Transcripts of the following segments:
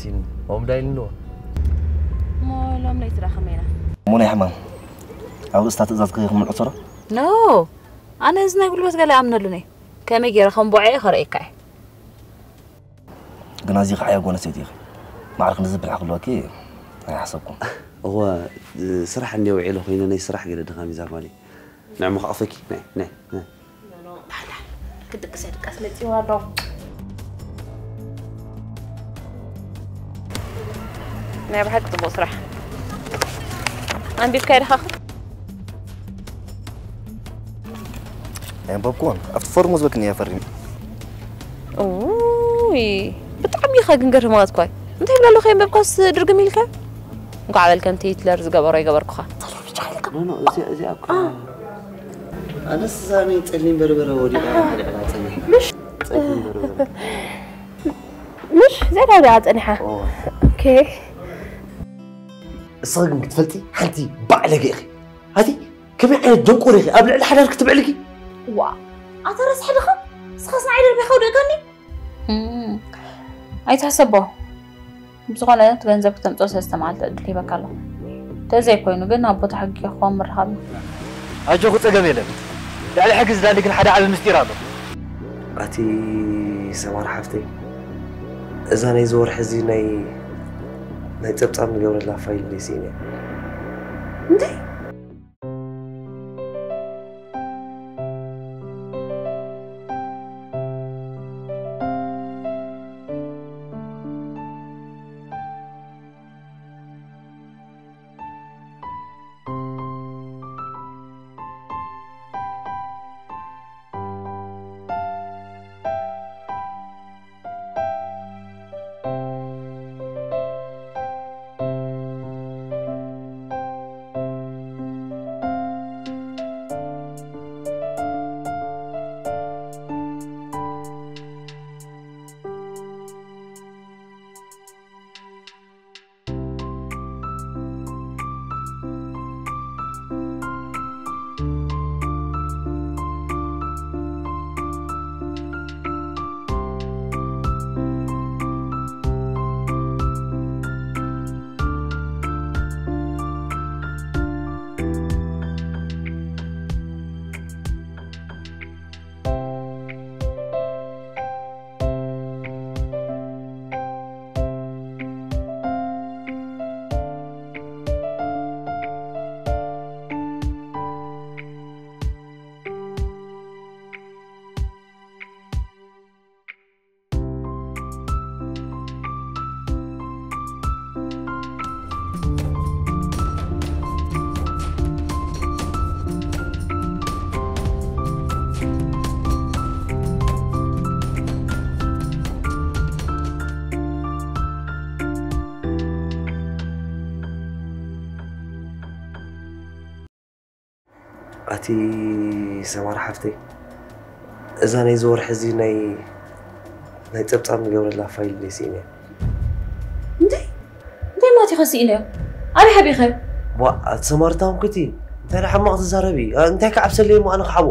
ሲን ኦም ዳይልንዎ። እሞ ሎም ለይቲ ዳ ከመይ ኢና? እሞ ናይ ሕማም ኣብ ርእስታ ትእዛዝ ከይኹም ንዕሰሮ። ኖ፣ ኣነ እዚ ናይ ጉልበት ገለ ኣይኣምነሉን እየ። ከመይ ገይረ ከም ቦዐ እየ ከርእየካ እየ። ግን ኣዚ ከዓያ ጓል ኣንስተይቲ ኢኺ። ማዕረ ክንዲ ዝብል ዓቕሊ ኣለኪ ኣይሓሰብኩን። እወ፣ ስራሕ እንዲያ ውዒለ ኮይነ ናይ ስራሕ ገለ ድኻም እዛ ጓለይ። ንዕሞ ክኣኽፈኪ፣ ናይ፣ ናይ፣ ናይ። ክድቅስ ይድቀስ መፂዋ ኣሎ። ናይ ብሓቂ ፅቡቅ ስራሕ። ኣንቢብካ ዲኻ? ኣየንበብኩዎን። ኣብቲ ፎርሙ ዝበክኒ እያ ፈሪሙ። ኡይ፣ ብጣዕሚ ኢኻ ግን ገርህማት ኳይ። እንታይ ይብላ ኣለኹ የንበብካስ ድርግም ኢልካ? እንኳዕ በል ከምቲ ሂትለር ዝገበሮ ይገበርኩኻ። ኖ፣ ኖ፣ እዚኣ፣ እዚኣ እኮ። ኣነስ እዛ ናይ ጸሊም በርበረ ወዲቓ ልዕላ ጸኒሓ። ጸሊም በርበረ። ምሽ እዚኣ ወዲቓ ጸኒሓ። ኦኬ። እስኺ ግን ክትፈልጢ ሓንቲ ባዕለገ ኢኺ። ኣቲ ከመይ ዓይነት ደንቆር ኢኺ ኣብ ልዕሊ ሓዳር ክትብዕልኪ? ዋ፣ ኣታ ረስሒ ድኻ? እስኻስ ንዓይ ደርቢኻ ውደቀኒ? እም፣ ኣይትሕሰቦ። ብዝኾነ እቲ ገንዘብ ክተምፅኦ ሰለስተ መዓልቲ ዕድል ሂበካ ኣለኹ። ተዘይኮይኑ ግን ኣብ ቦታ ሕጊ ክኸውን ምርኻብና። ኣጆኹ ጸገም የለን። ልዕሊ ሕጊ ዝዳሊ ግን ሓደ ዓቢ ምስጢር ኣሎ። ኣቲ ሰማር ሓፍተይ፣ እዛ ናይ ዝወርሒ እዚ ናይ ናይ ጸብጻብ ንገብረላ ፋይል ደይስኢነ። እንታይ? ኣቲ ሰማር ሓፍተይ፣ እዛ ናይ ዝወርሒ እዚ ናይ ናይ ጸብጻብ ንገብረላ ፋይል ደይስኢነ። እንታይ? እንታይ ማለት እዩ ከስኢነዮ? ኣበይ ሓቢኸ? ዋ፣ ኣቲ ሰማር ታንኩቲ፣ እንታይ ደኣ ሕማቕ ትዛረቢ? ኣ፣ እንታይ ከዓብሰለይ እሞ ኣነ ክሓቦ?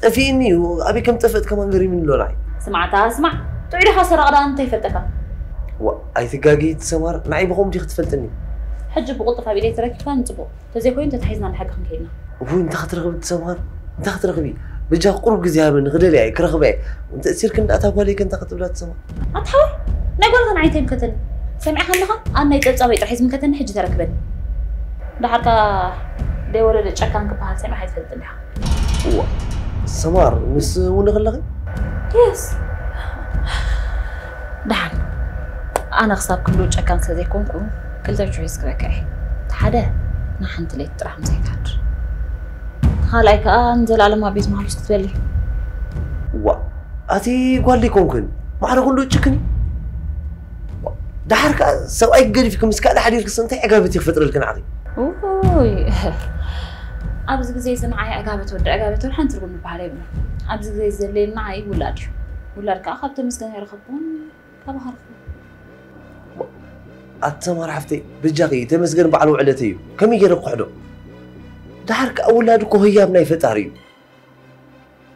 ጠፊእኒ እዩ። ኣበይ ከም ጠፍእት ከማን ገሪምኒ ኣሎ ንዓይ። ስማዕታ፣ ስማዕ፣ ጥዑይ ዲኻ ሰራቕ ደኣ እንታይ ይፈልጠካ? ዋ፣ ኣይትጋጊ ኣቲ ሰማር፣ ንዓይ ብኸምኡ ዲኺ ትፈልጥኒ? ሕጂ ብቕልጡፍ ኣብ ኢደይ ተረኪብካኒ ጽቡቕ። ተዘይኮይኑ ተታሒዝና ንሓቂ ክንከይድ ኢና። እውይ፣ እንታይ ክትረኽቢ ኣቲ ሰማር? እንታይ ክትረኽቢ? በጃኺ ቁሩብ ግዜ ሃብኒ፣ ክደልያ እየ፣ ክረኽባ እየ። እንተ እሲርክኒ ደኣ እታ ጓለይ ከ እንታይ ክትብላ ኣቲ ሰማር? ኣታ ሓወይ፣ ናይ ጓልካ ንዓይ እንታይ ይምልከተኒ? ሰሚዕካ ኣለኻ? ኣነ ናይ ጸብጻበይ ጥራሕ እዩ ዝምልከተኒ፣ ሕጂ ተረክበኒ። ደሓር ከኣ ደይወለደ ጨካን ክበሃል ሰሚዕካ ኣይትፈልጥን ዲኻ? እዋ፣ ሰማር፣ ምስ ውነ ከለኺ? የስ። ደሓን፣ ኣነ ክሳብ ክንድኡ ጨካን ስለ ዘይኮንኩ ክልተ ብሽሕ እዩ ዝክበካ እየ። እቲ ሓደ ንሓንቲ ለይቲ ጥራሕ ምሳይ ትሓድር። እቲ ካልኣይ ከኣ ንዘለኣለም ኣብ ቤት ማሕቡስ ክትበሊ። ዋ፣ ኣቲ ጓል ደይኮንክን ማዕረ ክንድኡ ጭክን እዩ። ዋ፣ ደሓር ከኣ ሰብኣይ ገዲፍኪ ምስ ካልእ ሓዲርክስ እንታይ ዕጋበት እዩ ክፈጥረልኪ ንዓኺ? ውይ፣ ኣብዚ ግዜ እዚ ንዓይ ዕጋበት ወዲ ዕጋበት ወላ ሓንቲ ትርጉም ዝበሃል የብሉን። ኣብዚ ግዜ እዚ ዘድልየኒ ንዓይ ውላድ እዩ። ውላድ ከኣ ካብ ተመስገን ኣይረኸብኩን። ካባኻ ረኺበ። ኣቲ ሰማር ሓፍተይ፣ በጃኺ ተመስገን በዓል ውዕለተይ እዩ። ከመይ ገይረ ክኽሕዶ? ደሓር ከኣ ውላድ እኮ ህያብ ናይ ፈጣሪ እዩ።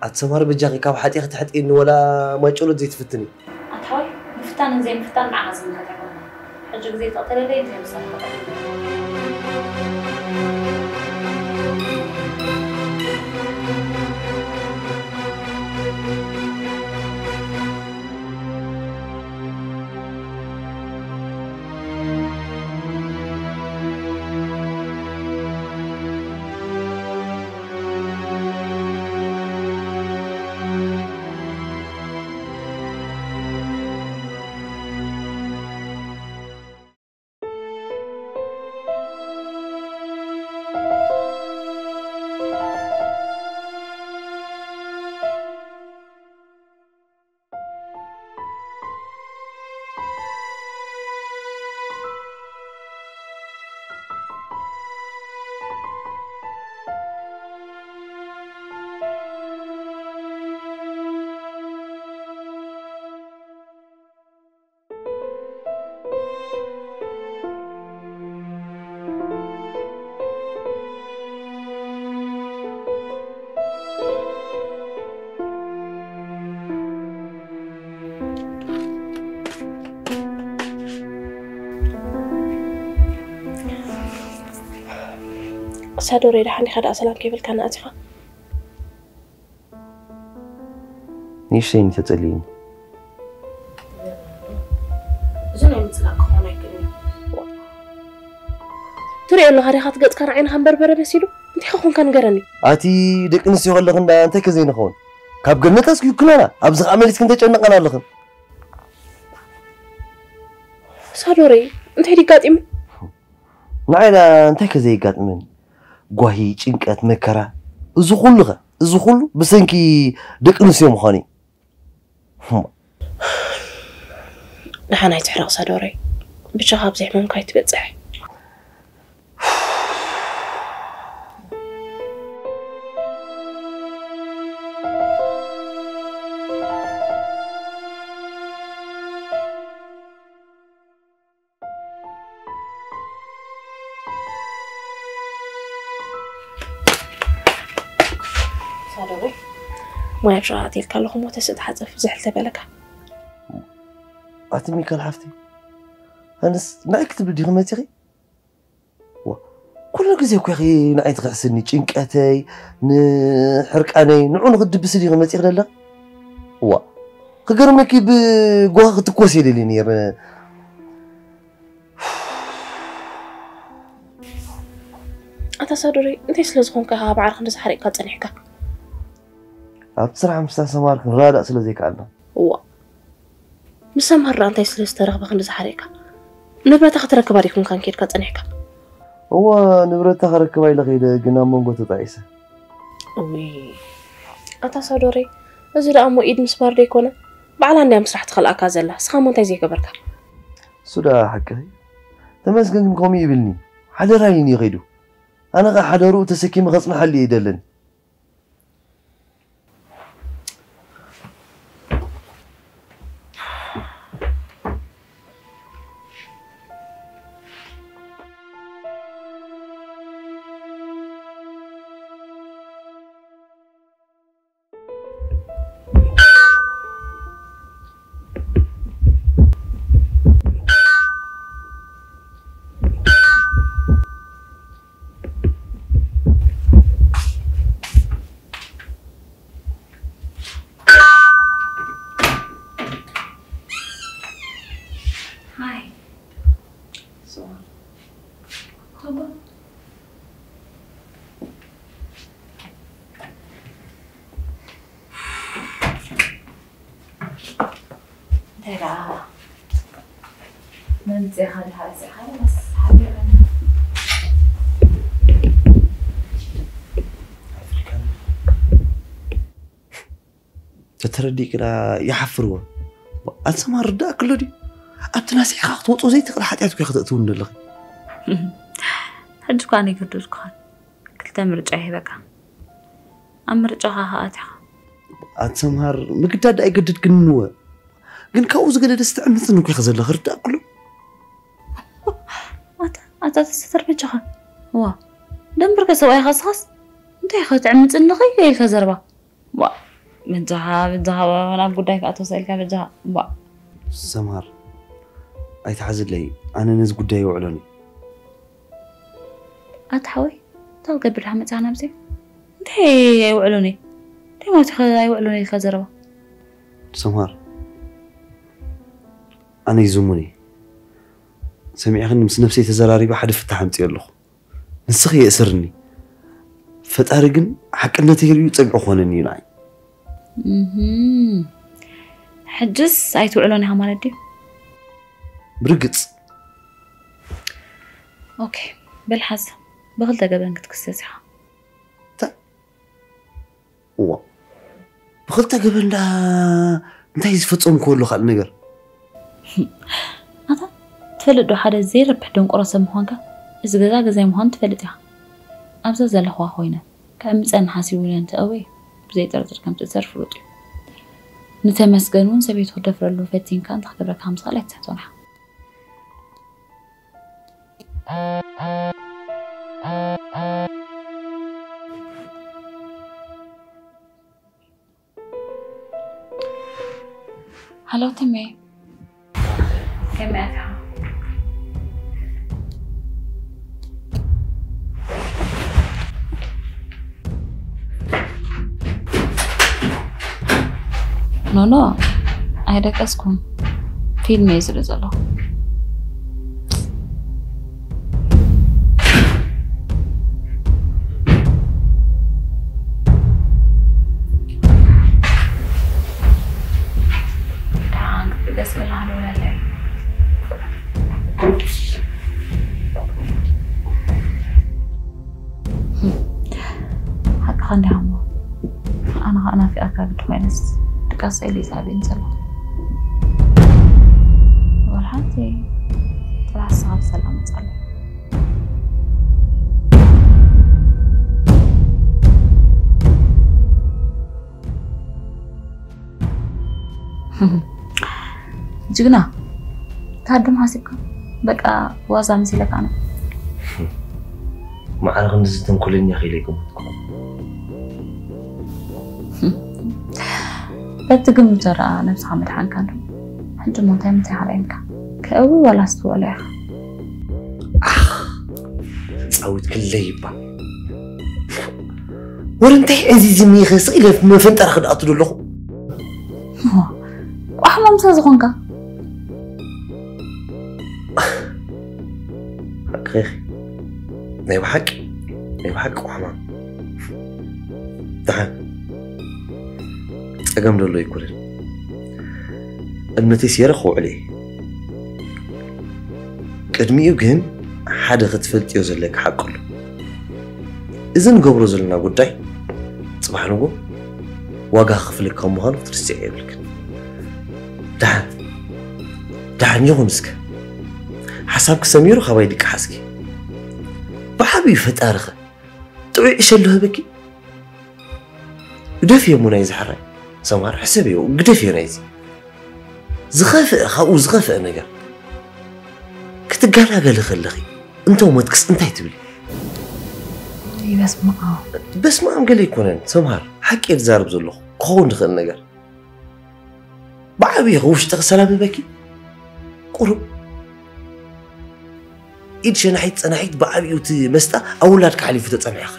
ኣቲ ሰማር በጃኺ ካብ ሓጢኣኺ ትሕጥይኒ ወላ ማይ ጨሎት ዘይትፍትኒ። ኣቲ ሓወይ፣ ምፍታንን ዘይምፍታን ንዓኻ ዝምልከት ኣይኮነን። ሕጂ ግዜ ተቐተለለይ እንታይ ምሳኻ? ሳዶሬ፣ ደሓን ኢኻ ደኣ? ሰላም ከይበልካና ኣቲኻ? ንእሽተይ ተጸልይኒ። እዚ ናይ ምጽላእ ክኸውን ኣይክእልን እዩ። ትሪኦ ኣለኻ ዲኻ? እቲ ገጽካ ንዓይንኻ በርበረ መሲሉ። እንታይ ከ ኮንካ ንገረኒ። ኣቲ ደቂ ኣንስትዮ ከለኽን ደኣ እንታይ ከ ዘይንኸውን? ካብ ገነት ኣስኪ ይኩናና፣ ኣብዚ ኸኣ መሊስክን ተጨነቐና ኣለኽን። ሳዶሬ፣ እንታይ ድዩ ኣጋጢሙ? ንዓይ ደኣ እንታይ ከ ዘየጋጥመኒ? ጓሂ፣ ጭንቀት፣ መከራ፣ እዚ ኩሉ ኸ፣ እዚ ኩሉ ብሰንኪ ደቂ ኣንስትዮ ምዃኑ እዩ። ደሓን ኣይትሕረቕ ሳዶረይ፣ ብቻ ካብዚ ሕመምካ ኣይትበጽሕ። ሳዶረይ፣ ማይ ኣብ ሸቓ ኣትየልካ ኣለኹ እሞ ተስእ ተሓጸብ፣ ዝሕል ተበለካ። ኣቲ ሚካል ሓፍተይ፣ ኣነስ ንዓይ ክትብሊ ዲኺ መጺኺ? ዋ፣ ኩሉ ግዜ እኮ ኢኺ ንዓይ ትኽሕስኒ፣ ጭንቀተይ፣ ንሕርቃነይ፣ ንዑ ንኽድብስ ዲኺ መጺኺ ዘለኺ? ዋ፣ ክገርመኪ ብጓሂ ክትኮስ እየ ደልየ ነይረ። ኣታ ሳዶረይ፣ እንታይ ስለ ዝኾንካ ኢኻ ባዕልኻ ክንዲ ዝሓሪቕካ ጸኒሕካ? ኣብ ስራሕ ምስታ ሰማር ክንረዳእ ስለ ዘይከኣልና። እዋ፣ ምስ ሰማር ደኣ እንታይ ስለ ዝተረኽበ ክንዲ ዝሓሪቕካ? ንብረታ ክትረክባ ዲኹም ካን ኬድካ ጸኒሕካ? እዋ፣ ንብረታ ክረክባ ኢለ ከይደ፣ ግን ኣብ መንጎ ተጣዒሰ። እውይ፣ ኣታ ሳዶረይ፣ እዚ ደኣ እሞ ኢድ ምስባር ዶ ኣይኮነ? ባዕላ እንድያ ምስራሕ ትኸልኣካ ዘላ፣ ንስኻ እሞ እንታይ ዘይገበርካ? እሱ ደኣ ሓቅኺ። ተመስገን ግን ከምኡ ይብልኒ። ሓደራ ኢሉኒ እዩ ከይዱ። ኣነ ኸኣ ሓደርኡ ተሰኪመ ከጽንሓሉ እየ ይደለኒ። እንታይ ደኣ መምፅእኻ ድሓር ስኻ ሓቢረና ተተረዲእክና ይሓፍርዎ ኣንሰማ ርዳእ ክሎ ድዩ ኣብቲ ናስሕኻ ክትወፅኦ ዘይትኽእል ሓጢኣት ኮ ከተእትውኒ ዘለኺ ሕጂ እኳ ኣነ ይገደድኩኻን ክልተ ምርጫ ይህበካ ኣብ ምርጫኻ ከኣቲኻ ኣንሰምሃር ምግዳድ ኣይገድድክንንወ ግን ካብኡ ዝገደደ ስተዕምፅን እኮ ኢኸ ዘለኺ ርዳእ ክሎ ኣታ ኣታ ተስተር በጃኻ ዋ ደንብርከ ሰብኣይ ኻስኻስ እንታይ ኸ ትዕምፅኒ ኸ ኢልካ ዘረባ ዋ በጃኻ በጃኻ ናብ ጉዳይ ከዓ ተወሳኢልካ በጃኻ ዋ ሰምሃር ኣይትሓዝለይ ኣነ ነዚ ጉዳይ ይውዕሎን እዩ። ኣታ ሓወይ፣ እንታይ ክትገብር ዳኣ መጻና ኣብዚ? እንታይ ኣይውዕሎን እየ? እንታይ ማለት ኢኻ ኣይውዕሎን ኢልካ ዘረባ? ሰምሃር፣ ኣነ ይዝሙን እየ። ሰሚዕኽኒ፣ ምስ ነብሰይ ተዘራሪበ ሓደ ፍታሕ ኣምፅእ ኣለኹ። ንስኺ የእስርኒ። ፈጣሪ ግን ሓቅነተይ ሪኡ ጸግዒ ክኾነኒ እዩ ንዓይ። እህም። ሕጅስ ኣይትውዕሎን ኢኻ ማለት ድዩ? ብርግጽ። ኦኬ፣ በል ሓዝ። ብኽልተ ገበን ክትክሰስ ኢኻ። እዋ፣ ብኽልተ ገበን ዳ እንታይ ዝፈጸምክዎ ኣሎ ካልእ ነገር? ኣታ ትፈልጥ ዶ ሓደ ዘይረብሕ ደንቆሮ ሰብ ምዃንካ? እዚ ገዛ ገዛይ ምዃኑ ትፈልጥ ኢኻ። ኣብዛ ዘለኹዋ ኮይነ ክዕምጸኒ ሓሲቡ ኢለ እንተእወ ብዘይጥርጥር ከም ትእሰር ፍሉጥ እዩ። ንተመስገን እውን ሰበይቱ ክደፍረሉ ፈቲንካ እንተ ክገብረካ ከም ዝኽእል ኣይትስሕቶን ኢኻ። ሃሎ ተሜ፣ ከመይ ኣትኻ? ኖኖ፣ ኣይደቀስኩን። ፊልም እየ ዝርኢ ዘለኹ። ደሓን ክትብገስ ከለኻ ደውለለይ። ሓቅኻ እንዲኻ እሞ፣ ኣነ ኸኣ ናፊቐካ ግዲ ኮይነስ፣ ድቃስ ኢሉ እዩ ዝኣብየኒ ዘሎ። ወላ ሓንቲ ጥራሕ ንስኻ ብሰላም ምጻለይ። ጅግና፣ ታድም ሓሲብካ በቃ ዋዛ መሲለካ ነው። ማዕረ ክንድዚ ተንኮለኛ ከይለ ይገመትኩ። በቲ ግምት ዘረኣ ነብስኻ መድሓንካ ዶ? ሕጂ እሞ እንታይ ምንታይ ሓበንካ? ከእዊ ዋላ ስትወሎ ኢኻ? ኣኽ፣ ጻዊት ክለይ ይባ። ወረ እንታይ ዕዚዝኒ ኢኸ ስቕ ኢለ መፈንጠራ ክድኣቱ ዘለኹ? ቋሕሞም ስለ ዝኾንካ። ሓቅኺ ኢኺ። ናይ ብሓቂ፣ ናይ ብሓቂ ቋሕማም። ደሓን። ጸገም ደሎ ኣይኮነን። እምነተይ ሴረ ክውዕል እየ። ቅድሚኡ ግን ሓደ ክትፈልጥዮ ዘለኪ ሓቂ ኣሎ። እዚ ንገብሮ ዘለና ጉዳይ ጽባሕ ንግሆ ዋጋ ክኽፍለካ ምዃኑ ክትርስዒ የብልክን። ደሓን፣ ደሓን ይኹን እስከ። ሓሳብኪ ሰሚሩ ካባይ ድቂ ሓዝኪ። ብዓብዩ ፈጣሪኸ ጥዑይ ዕሸል ዶ ህበኪ? ግደፍዮ እሞ ናይዚ ሕራይ። ሰምሃር፣ ሕሰብዮ፣ ግደፍዮ ናይዚ። ዝኸፍአ፣ ካብኡ ዝኸፍአ ነገር ክትገላገሊ ከለኺ፣ እንተ ሞትክስ እንታይ ትብሊ? እይ፣ በስመ ኣብ። በስመ ኣብ ገለ ኣይኮነን፣ ሰምሃር፣ ሓቂ እየ ዝዛረብ ዘለኹ፣ ክኸውን ዝኽእል ነገር። ብዓብዪ ውሽጥኺ ሰላም ህበኪ፣ ቁሩብ ኢድ ሸናሒት ጸናሒት ብዓብዩ እቲ መስጣ ኣብ ውላድካ ሓሊፉ ተጸንሐኻ።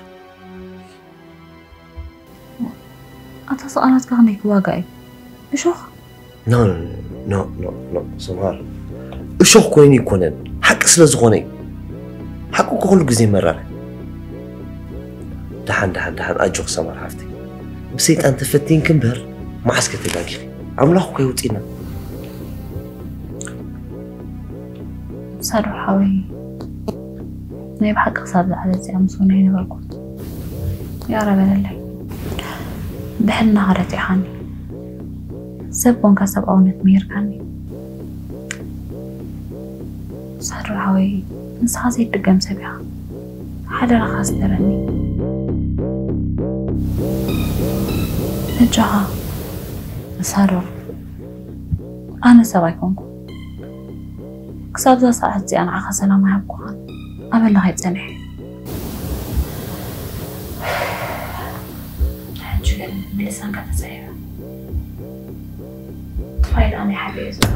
ኣታ ስቓላትካ ክንደይ ክዋጋ እዩ? እሾኽ? ኖ፣ ኖ፣ ኖ፣ ኖ፣ ኖ፣ ሰምሃር። እሾኽ ኮይኑ ኣይኮነን። ሓቂ ስለ ዝኾነ እዩ። ሓቂ እኮ ኩሉ ግዜ መራር እዩ። ደሓን፣ ደሓን፣ ደሓን፣ ኣጆኺ ሰምሃር ሓፍተይ። ብሰይጣን ተፈቲንኪ እምበር፣ መዓስ ከ ተጋጊኺ? ኣምላኽ እኮ የውፅእና። ሳዶ ሓወይ፣ ናይ ብሓቂ ክሳብ ዝዓለት እዚኣ ምስ ወነ ኣይነበርኩን። ያረ በለለይ። ብሕልናኻ ረቲዕኻኒ። ሰብ ኮንካ ሰብኣውነት ምሂርካኒ። ሳዶ ሓወይ፣ ንስኻ ዘይትድገም ሰብ ኢኻ። ሓደራኻ ስደረኒ። በጃኻ። ሳዶ፣ ኣነ ሰብ ኣይኮንኩ። ክሳብ እዛ ሰዓት እዚኣ ንዓኻ ሰላም ኣይሃብኩኻን። ኣበላኻ ይጸንሕ። ሕጂ ግን ብልሳንካ ተጸሪበ። ፋይል ኣነ ሓቢረ ዘሎ።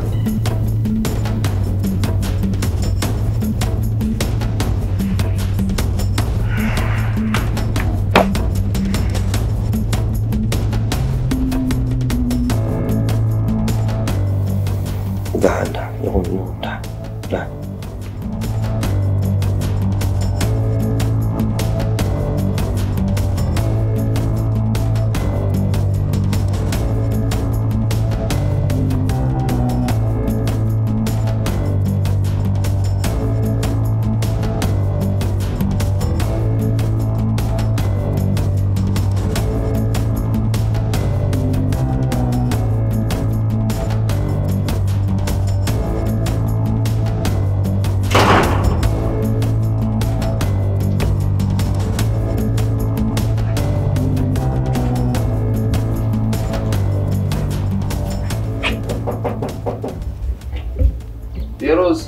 ፌሩዝ።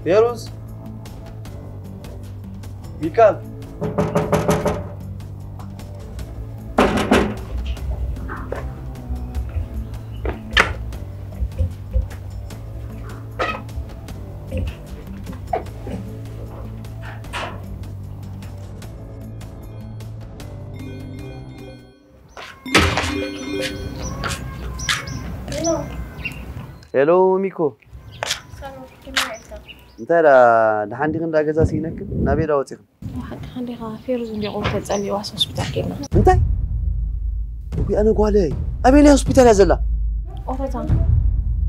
ፌሩዝ። ሚካል። ሄሎ ሚኮ። ሰላም፣ ከመይ ኢልካ? እንታይ ደኣ፣ ደሓን ዲኺ? እንዳ ገዛ ስኢነክን? ናበይ ደኣ ወጺኽን? ሓቅኻ እንዲኻ፣ ፌሩዝ እንዲያ ቆልዑ ተጸሊዋስ ሆስፒታል ኬድና። እንታይ? እጉይ ኣነ ጓለይ፣ ኣበየናይ ሆስፒታል እያ ዘላ? ኦሮታ።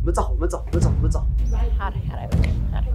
መጻኹ፣ መጻኹ፣ መጻኹ፣ መጻኹ። ሓራይ፣ ሓራይ፣ በቃ፣ ሓራይ።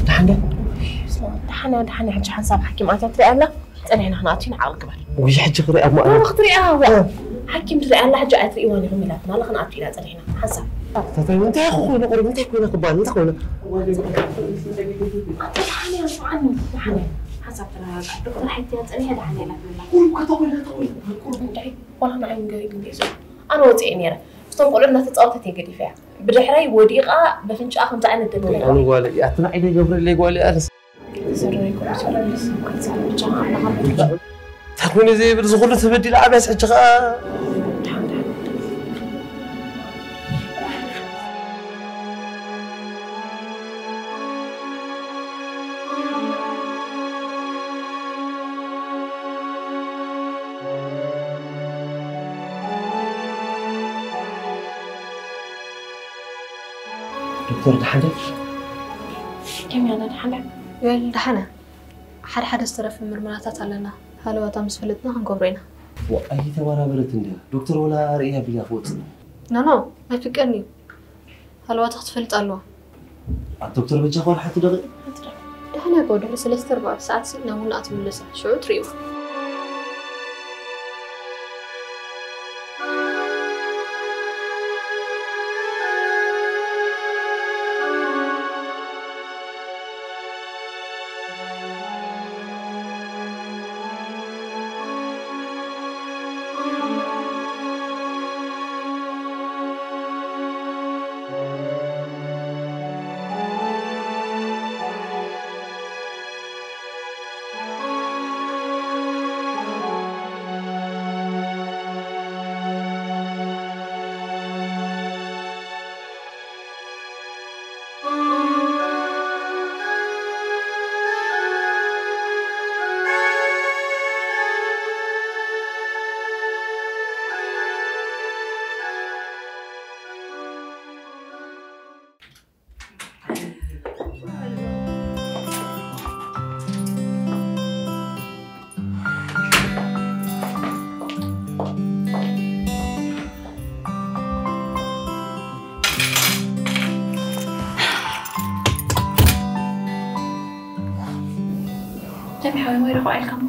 ደሓን፣ ደሓን፣ ደሓን፣ ሕጂ ሓንሳብ ሓኪም ኣትያ ትሪኣ ኣላ። ጸኒሕና ክንኣቱ ኢና፣ ዓቕሊ ግበር። ውይ፣ ሕጂ ክሪኣ እሞ ኣነ። ባባ ክትሪኣ፣ ዋ። እ። ሓኪም ትሪኣ ኣላ፣ ሕጂ ኣይትሪእዋን ኢኹም ኢላትና ኣላ፣ ክንኣቱ ኢና ጸኒሕና። ሓንሳብ። ታታይ፣ እንታይ ኢኹ ኮይነ ቁሩብ፣ እንታይ ኮይነ ክበሃል፣ እንታይ ኮይነ? ኣታ ደሓን እያ፣ ስምዓኒ፣ ደሓን እያ። ሓንሳብ ተረጋግኣ። ዶክተር ሓይትያ ጸኒሐ ደሓን እያ ኢላትና ኣላ። ቁሩብ ከተኾይነ፣ ተኾይነ፣ ቁሩብ። እንታይ? ዋላ ንዓይ ንገሪ ግን ቤዛ። ኣነ ወጺኤ ነይረ። ምስቶም ቆልዑ እናተጻወተት እየ ገዲፈያ። ብድሕረይ ወዲቓ በፍንጫኣ ከምዚ ዓይነት ደም ነይራ። ኣነ ጓል እያ፣ ኣቲ ንዓይ ዘይገብረለይ ጓል እያ። ተዘረበ ይኮን ሰላም ደስ ይብል። ብቻ ኣምላኽ ኣምላኽ። እንታይ ኮይኑ ዘይብል ዝኹሉ ተበዲሉ ዓብያስ ሕጂ ኸኣ። ዶክተር ደሓን ዶ? ከመይ ኣላ ደሓን ዶ? ወል ደሓን እያ። ሓደ ሓደ ዝተረፈ ምርመራታት ኣለና። ሃለዋታ ምስ ፈለጥና ክንገብሮ ኢና። ዋ፣ ኣይተበራበረት እንድያ። ዶክተር ወላ ርእያ ብያ ክወጽእ። ኖ፣ ኖ፣ ኣይፍቀድን እዩ። ሃለዋታ ክትፈልጥ ኣለዋ። ኣብ ዶክተር በጃ ኳል ሓቲ ደቒ? ሓንቲ ደቒ። ደሓን እያ፣ ድሕሪ ሰለስተ ኣርባዕተ ሰዓት ሲ ናብ ውናኣ ትምለሳ። ሽዑ ትርእይዋ። ተሚ ሓወይ፣ ሞይረ ኳ ኢልካ እሞ።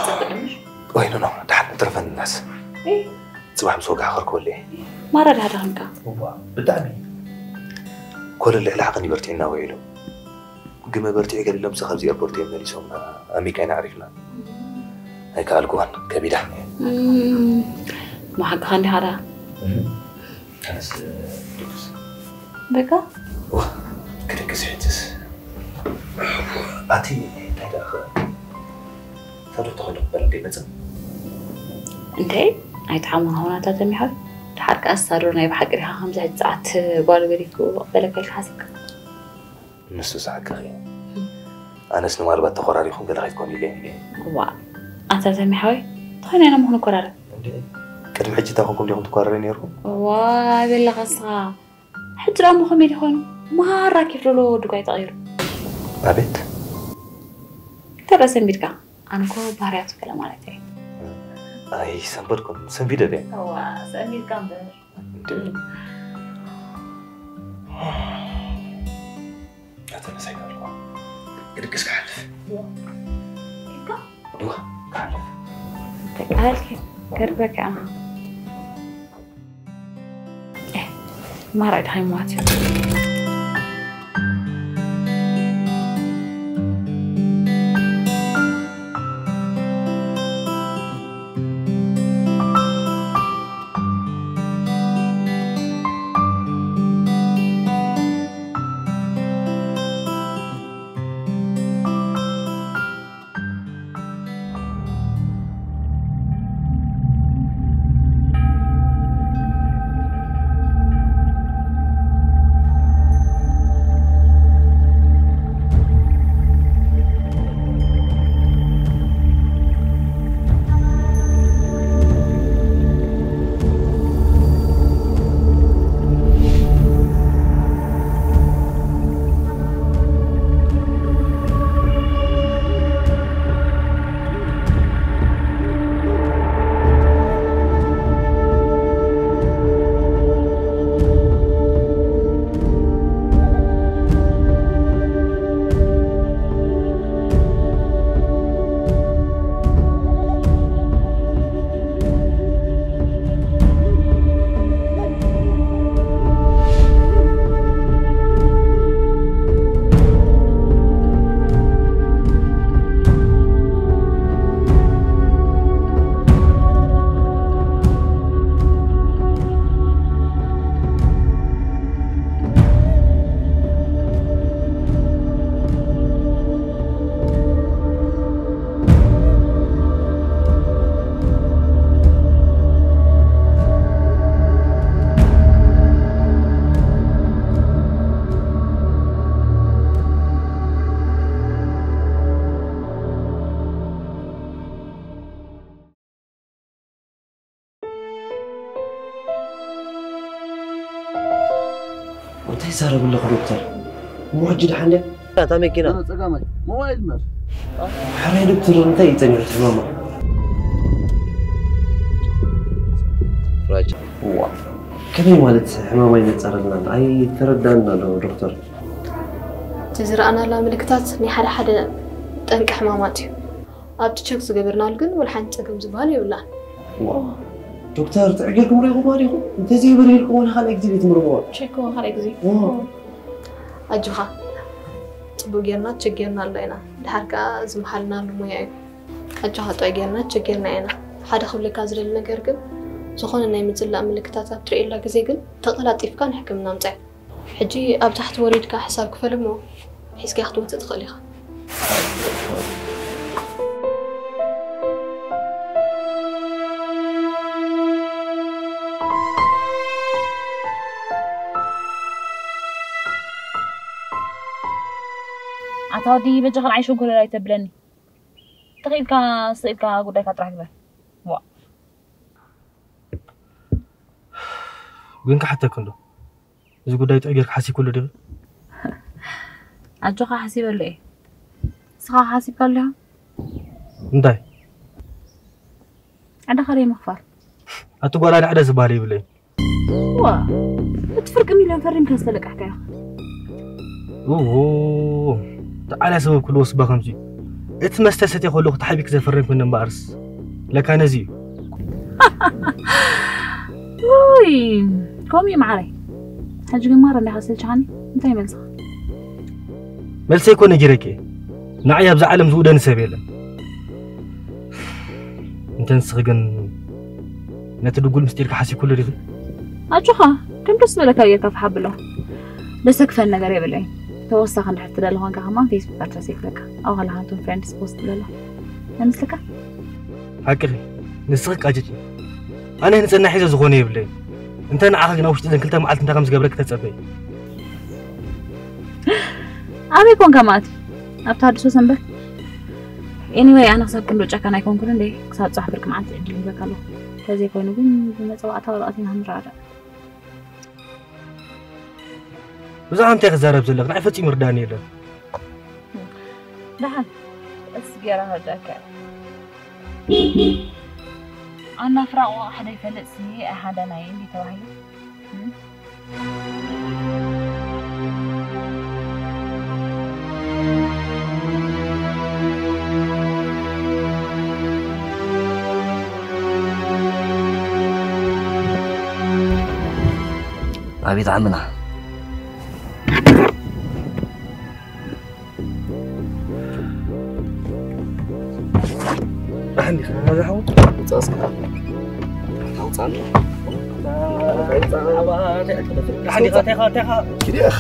ጽቡቕ ድምሽ። ወይ ኖ፣ ኖ፣ ደሓን ትረፈኒ ናስ። እይ። ጽባሕ ምስ ወጋሕ ከርክበሉ እየ። ማራ ዳህዳ ኾንካ። እዋ፣ ብጣዕሚ። ኮለል ልዕሊ ዓቐን ይበርትዕና ውዒሉ። ግመ በርትዒ ገሊሎምሲ ካብዚ ኤርፖርት እዮም መሊሶምና። ኣሜሪካ ኢና ኣዕሪፍና። ኣይከኣልኩዋን፣ ከቢዳ። እም፣ መሓቅኻ እንዲኻ ዳ? እም። ኣነስ ድግስ። በቃ? ዋ፣ ክድግስ ሕጅስ። ኣቲ እንታይ ደኣ ኸ? ታዶ ተኸሎ ክበል እንዴ መጽእ? እንዴ፣ ኣይተሓሙን ሆናታ ተሚሖ። ድሓር ከኣ ሳሮ ናይ ብሓቂ ዲኻ ከምዚ ሕጂ ሰዓት ጓል ገዲፍኩ ክቕበለካ ኢልካ ሓሲብካ? ንሱ ሰዓት ከኺ። ኣነስ ንማልባት ተኾራሪኹም ገለ ከይትኮኑ ኢለ እየ። ዋ፣ ኣታ ተሚ ሓወይ፣ ተኾይና ኢና ምኹን ንኮራረብ። እንዴ፣ ቅድሚ ሕጂ እንታይ ኮንኩም ዲኹም ትኮራረዩ ነይርኩም? ዋ፣ በለኻ ንስኻ። ሕጂ ደኣ እሞ ከመይ ዲኾይኑ? ማራ ኬፍ ደሎ ወዲ ጓይ ተቐይሩ። ኣቤት። እንታይ ደኣ ሰንቢድካ? ኣነ እኮ ባህርያቱ ገለ ማለት እየ። ኣይ፣ ሰንበድኩም፣ ሰንቢደ ድየ? እዋ፣ ሰንቢድካ እምበር። እንዴ? እም። ኣተ ነሳይ ጋር እኮ። ግድግስ ክሓልፍ። እዋ። ኢልካ? እዋ፣ ክሓልፍ። ተቃልኪ፣ ገርበካ። ኤህ፣ ማራ ድሃይ ሟት እዩ። እንታይ ይዛረብ ኣለኹ ዶክተር? እሞ ሕጂ ደሓን ድያ? እታ መኪና። ጸጋማይ ሞባይል መር። ሕራይ ዶክተር፣ እንታይ እዩ ጸኒሑ ሕማማ? ፍራጅ። እዋ፣ ከመይ ማለት ሕማማ ይነጸረልና? ኣይተረዳእና ኣሎ ዶክተር። እቲ ዝረኣናላ ምልክታት ናይ ሓደ ሓደ ጠንቂ ሕማማት እዩ። ኣብቲ ቸክ ዝገበርናሉ ግን ወላ ሓንቲ ጸገም ዝበሃል የብላን። ዋው። ዶክተር፣ ጥዕይ ጌርኩም ርኢኹምዋ ዲኹም? እንተዘይበርሂልኩም ወላ ካልኣይ ግዜ ቤት ምርምሮ። ቸክ እውን ካልኣይ ግዜ። ዋው። ኣጆኻ። ጽቡቕ ጌርና ቸክ ጌርና ኣሎ ኢና። ድሓር ከኣ ዝመሓልናሉ ሞያ እዩ። ኣጆኻ ጥዑይ ጌርና ቸክ ጌርና ኢና። ሓደ ክብለካ ዝደሊ ነገር ግን፣ ዝኾነ ናይ ምጽላእ ምልክታት ኣብ ትርእየላ ግዜ ግን፣ ተቐላጢፍካ ንሕክምና ምጻእ። ሕጂ ኣብ ታሕቲ ወሪድካ ሕሳብ ክፈል እሞ ሒዝካ ክትወጽእ ትኽእል ኢኻ። ኣታ ወዲ በጃኻ ንዓይ ሸንኮለል ኣይተብለኒ። ተኽኢልካ ስኢልካ ጉዳይካ ጥራሕ ግበር። ዋ። ግን ክሓተክ እንዶ። እዚ ጉዳይ ጥዑይ ጌርካ ሓሲብኩሉ ድብል? ኣጆኻ ሓሲበሉ እየ። ንስኻ ሓሲብካሉ ኢኻ? እንታይ? ዕዳኻ ደይ ምኽፋል። ኣቲ ጓል ኣነ ዕዳ ዝበሃል የብለይን። ዋ፣ እቲ ፍርቂ ሚልዮን ፈሪምካ ዝተለቃሕካ ኢኻ። ኡኡ፣ ተዓልያ ሰበብ ክልወስ እባ ከምዚ እዩ። እቲ መስተ ሰትየ ከለኹ ተሓቢክ ዘፈረምኩ እምበኣርስ ለካ ነዚ እዩ። ውይ፣ ከምኡ እዩ መዓረይ። ሕጂ ግን ማራ እንዲኻ ሰልችኻኒ። እንታይ መልስኻ? መልሰይ እኮ ነጊረኪ እየ። ንዓይ ኣብዛ ዓለም ዝውደኒ ሰብ የለን። እንተ ንስኺ ግን ነቲ ድጉል ምስጢርካ ሓሲብኩሉ ዲኺ? ኣጆኻ፣ ከም ደስ ዝበለካ ጌርካ ፍሓ ኣብሎ። ደሰክፈን ነገር የብለይን። ተወሳኺ እንድሕር ትደሊ ኾንካ ከማን ፌስቡክ ኣድረሰይ ክህበካ። ኣብኡ ከለኻ ነቶም ፍሬንድስ ፖስት ትብለሎም። ኣይመስለካ? ሓቅኺ፣ ንስኺ ቃጭጭ። ኣነ ንጽህና ሒዘ ዝኾነ የብለይን። እንተ ንዓኺ ግን ኣብ ውሽጢ ዘን ክልተ መዓልቲ እንታይ ከም ዝገብረኪ ተጸበይ። ኣበይ ኮንካ ማለት ኣብ ተሃድሶ ሰንበት? Anyway ኣነ ክሳብ ክንዶ ጨካን ኣይኮንኩን እንዴ? ክሳብ ጽባሕ ፍርቂ መዓልቲ ዕድል ይበካ ኣለኹ። ተዘይኮይኑ ግን ብመጸዋዕታ ወረቐት ኢና ንረዳዳእ። ብዛዕባ እንታይ ክዛረብ ዘለኽ ንዓይ ፈጺሙ ርዳኒ የለን። ደሓን ቀስ ገይረ ከርዳእካ እየ። ኣና ፍራቕ ወቕዓ ሓደ ይፈልጥ ስየ ኣይሓደናይ እንዲ ተባሂሉ። ኣቤት ዓምና። ደሓን ዲኻ? ናብዛ ሓው? ውጻእ እስከ። ኣውጻኒ። ደሓን ዲኻ? እንታይ ኢኻ? እንታይ ኢኻ? ኪድ ኢኻ?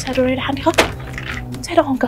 ሳዶሬ ደሓን ዲኻ? እንታይ ደኾንካ?